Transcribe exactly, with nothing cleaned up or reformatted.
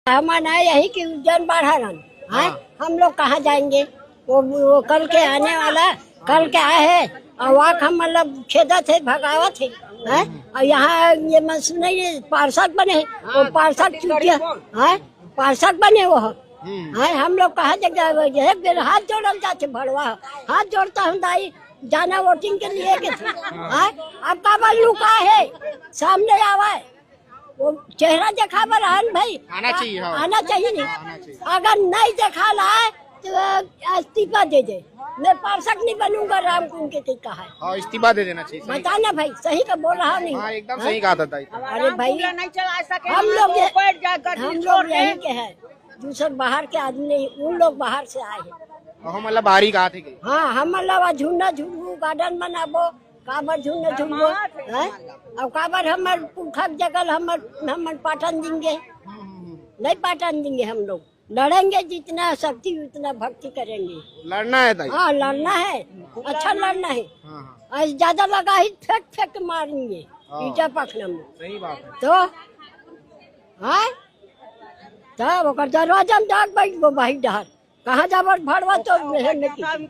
हमन आए यही कि उज्जैन बाढ़ा रहन। हैं? हाँ। हम लोग कहाँ जाएंगे? वो, वो कल के आने वाला, कल के आए हैं और वाक हम मतलब खेदत है, भगावत है। हैं? और यहाँ ये मन सुने ये पार्षद बने हैं, वो पार्षद चुटिया है, पार्षद बने वो। हैं? हम लोग कहाँ जग जाए? एक बेर हाथ जोड़ल जाते भड़वा, हाथ जोड़ता हम दाई, जाना वोटिंग के लिए के थे। हैं? अब काबर लुका है, सामने आवा है। वो चेहरा देखाबर हन भाई। आना चाहिए, हाँ। आना चाहिए नहीं। आना चाहिए। अगर नहीं देखा ला है तो इस्तीफा दे दे। मैं पार्षद नहीं बनूंगा, राम कुंड के कहा है। हाँ, इस्तीफा दे देना चाहिए, सही। बता ना भाई, सही का बोल रहा नहीं? हाँ, एकदम सही कहा था दाई। अरे भाई, नहीं चला सके, हम लोग ये, बैठ जा, हम लोग यहीं के हैं, दूसर बाहर के आदमी नहीं, उन लोग बाहर से आए हैं। और हम मतलब बाहरी कहा थे कि हाँ, हम मतलब आज झुन्ना झुनबो, गार्डन बनाबो, काबर झुन्ना झुनबो, हैं? अब काबर हमर पुरखा के जगह हमर, हमर पाटन देंगे, नहीं पाटन देंगे हम लोग। लड़ेंगे, जितना शक्ति उतना भक्ति करेंगे। लड़ना है दाई। हाँ, लड़ना है, अच्छा लड़ना है। हाँ, हाँ। आज ज्यादा लगा ही फेंक फेंक के मारेंगे। हाँ। ईटा पखना में। सही बात है। तो हाँ, तब ओकर दरवाजा में जाके बैठ गो भाई डहर। कहाँ जाबर भड़वा तो मेहर नहीं की।